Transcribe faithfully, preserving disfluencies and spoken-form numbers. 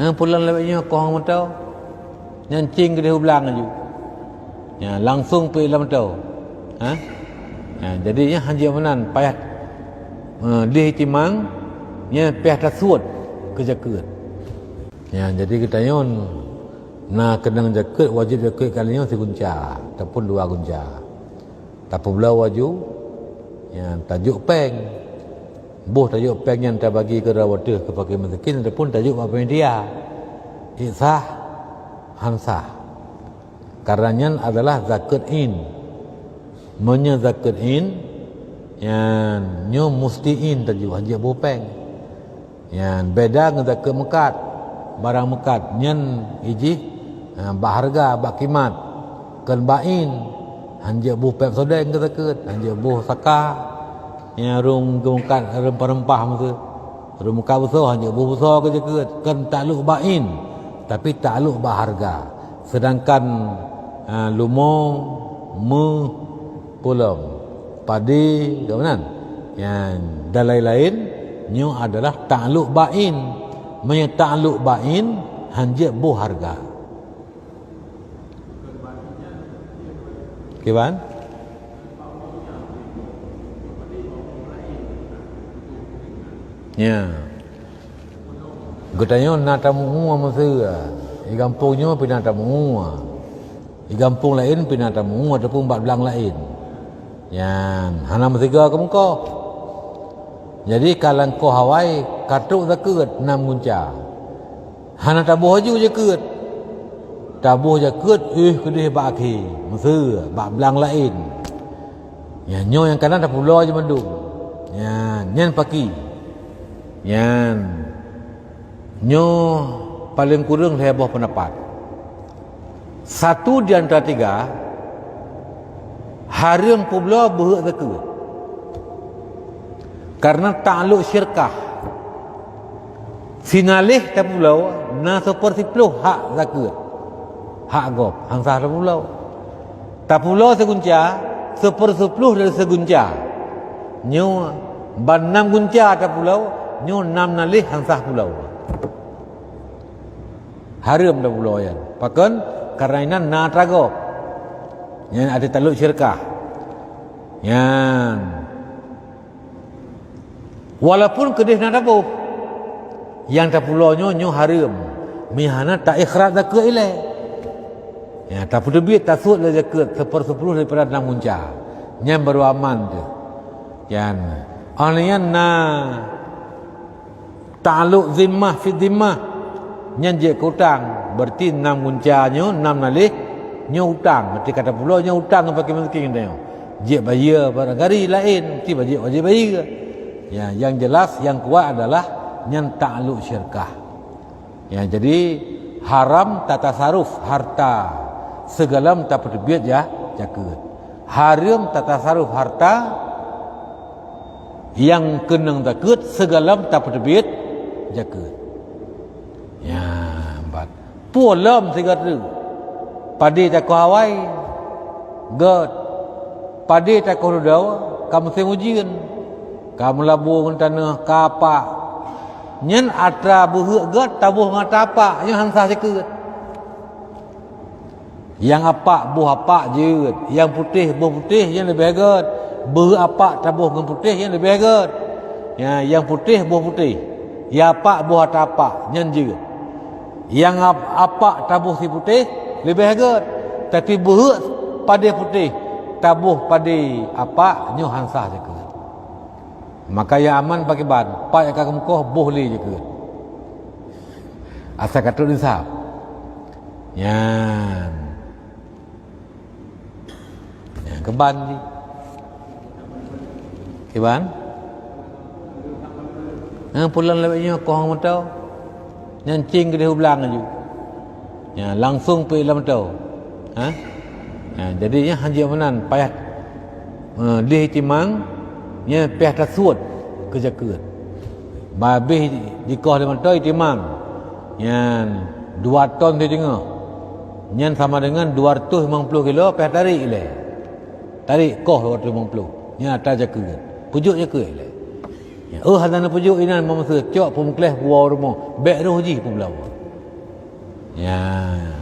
Nyang pulang lewat nyoe koh meuto, nyan cing keudeh u blang laju. Ya, langsung pi lam meuto. Ha? Ya, jadi nyan hanjeuet meunan payah, eh, deh timang, nyan payah tasuet keu jakeuet. Ya, jadi geutanyoe na keunong jakeuet, wajéb jakeuet kali nyoe sigunca ataupun dua gunca. Tapeubloe laju, nyan tajok péng. Boh tajok péng nyan tabagi keu droe ateueh keu fakir miskin ataupun tajok bak panitia. Ék sah? Han sah. Karena nyan adalah zakeuet in. Meunyoe zakeuet in, nyan nyoe musti in tajok, hanjeuet boh péng. Nyan beda ngon zakeuet meukat. Barang meukat nyan ijih, ha, bak hareuga, bak kimat. Kon bak in, hanjeuet boh péng sodeng keu zakeuet, hanjeuet boh saka. Nyan rhueng geumeukat reumpah-reumpah meusu. Rhueng meukat beuso, hanjeuet boh beuso keu zakeuet, kon taklok bak in, tapi taklok bak hareuga. Sedangkan, ha, leumo, meuh, pulom, padé, ka meunan. Nyan, dan laén-laén, nyoe adalah taklok bak in. Meunyoe taklok bak in, hanjeuet boh hareuga. Kiban? Ya. Geutanyoe na tamu'ue meuseu, di gampông nyoe pih na tamu'ue. Di gampông laén pih na tamu'ue ataupun bak blang laén. Nyan, hana meusigoe keumeukoh. Jadi, ka lam koh awai, ka trok zakeuet nam gunca. Hana taboh laju jakeuet. Taboh jakeuet, éh, keudeh bak akhé, meuseu, bak blang laén. Nyan, nyoe nyang kana tapulo laju mandum. Nyan, nyan paki. Nyan. Nyoe paleng kureueng lhée boh peundapat. Satu di antara tiga, hareuem peubloe beuheuek zakeuet. Karena taklok syirkah. Sinaleh tapulo na seupersiploh hak zakeuet. Hak gob, han sah tapulo. Tapulo sigunca, seupersiploh dari sigunca. Nyoe ban nam gunca tapulo, nyoe nam naleh han sah pulo. Hareuem tapulo nyan. Pakon? Karena inan na atra gob. Nyan até taklok syirkah. Nyan. Walaupun keudeh na taboh, nyang tapulo nyoe, nyoe hareuem. Meuhana ta-ikhrat zakeuet ilée. Ya, tapeuteubiet, tasuet lé zakeuet seupersiploh daripada nam gunca. Nyan baru aman teuh. Nyan. Óh lheueh nyan na taklok zimmah fi zimmah. Nyan jeuet keu utang. Berarti nam gunca nyoe, nam naleh nyoe utang. Berarti ka tapulo nyoe utang bak fakir miskin nyoe. Jeuet bayeue barang gari laén, berarti wajéb, wajéb bayeue. Ya, yang jelas, yang kuat adalah nyan taklok syirkah. Ya, jadi haram tatasaruf harta sigohlom tapeuteubiet ja-, jakeuet. Hareuem tatasaruf harta nyang keunong zakeuet sigohlom tapeuteubiet jakeuet. Ya, empat. Peue lom sigoe teuk. Padé takoh awai, göt. Padé takoh dudoe, ka musém ujeuen. Ka meulabô ngon tanoh, ka apak. Nyan atra beuheuek göt taboh ngon atra apak, nyan han sah jakeuet. Nyang apak boh apak jeuet, nyang putéh boh putéh nyan leubeh göt. Beuheuek apak taboh ngon putéh nyan leubeh göt. Ya, nyang putéh boh putéh, nyang apak boh atra apak nyan jeuet. Nyang ap-, apak taboh si putéh leubeh göt, tapi beuheuek padé putéh taboh padé apak nyoe han sah jakeuet. Maka nyang aman pakriban, pat nyang ka geumeukoh boh lé jakeuet. Asai ka trok nisab. Nyan. Nyan keuban jih. Kiban? Nyang pulang lewat nyoe koh meuto. Nyan cing keudeh u blang laju. Nyan langsung pi lam meuto. Ha? Nyan, jadi nyan hanjeuet meunan payah, eh, deh timang, nyan payah tasuet keu jakeuet. Babeh jikoh lé meuto itimang. Nyan dua ton siteungoh. Nyan sama dengan dua ratus limong puluh kilo payah tarék ilée. Tarék koh dua ratus limong puluh. Nyan atra jakeuet. Peujok jakeuet ilée. Nyan, oh, hana peujok inan meuseu cok peumeukleh buwoe rumoh. Bék roh jih peublawa. Ya.